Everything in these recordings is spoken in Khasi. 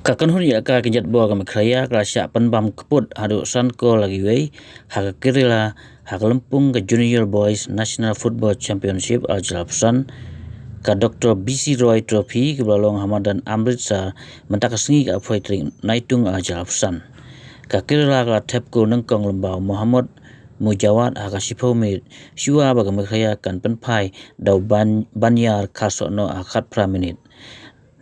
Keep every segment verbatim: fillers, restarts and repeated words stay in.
Ka kynhun ïalehkai ka jaitbor ka Meghalaya ka la shah pynbam kput haduh san kol la ki wei ha ka Kerala ha ka lympung ka Junior Boys National Football Championship arhajar arphew san, ka Doctor B C Roy Trophy kaba la long ha madan Amritsar mynta ka sngi ka arphew tarik Naitung arhajar arphew san. Ka Kerala ka la thep kol nyngkong lyngba u Mohammad Mujawad ha ka shiphew minit, shuwa ba ka Meghalaya kan pynphai da u Ban-, Banyar Kharsohnoh ha ka khatphra minit.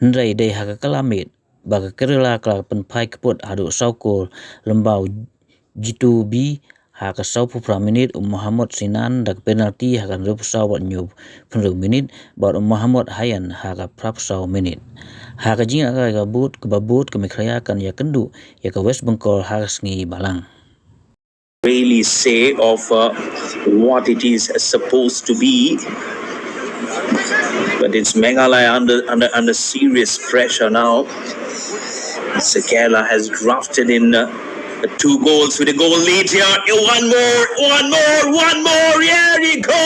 Hynrei dei ha ka kylla miet ba ka Kerala ka la pynphai kput haduh saw kol lyngba u Jitu B ha ka sawphew phra minit, u Mohammad Sinan da ka penalty ha ka hynriewphew saw bad hynñiewphew minit, bad u Mohammad Hayan ha ka phraphew saw minit. Ha ka jingïalehkai kaba bud, kaba bud ka Meghalaya kan ïakynduh ïa ka West Bengal ha ka sngi ba lang. Really say of, uh, what it is supposed to be. But it's Meghalaya under, under, under serious pressure now. So Kerala has drafted in, uh, two goals with a goal lead here. One more, one more, one more. Here we go.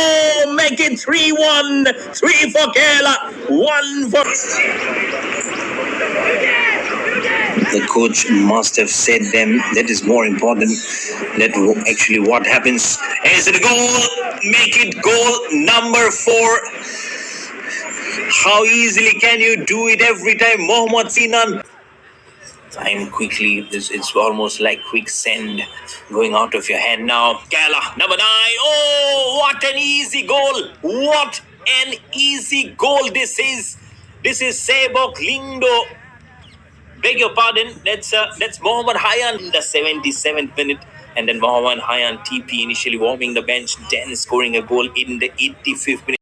Make it three one. Three for Kerala. One for. The coach must have said them that is more important. That w-, actually what happens. Is it a goal? Make it goal number four. How easily can you do it every time, Mohammad Sinan? Time quickly, this, it's almost like quicksand going out of your hand now. Kerala, number nine. Oh, what an easy goal! What an easy goal this is! This is Sebok Lindo. Beg your pardon. That's, uh, that's Mohammad Hayan in the seventy-seventh minute, and then Mohammad Hayan T P initially warming the bench, then scoring a goal in the eighty-fifth minute.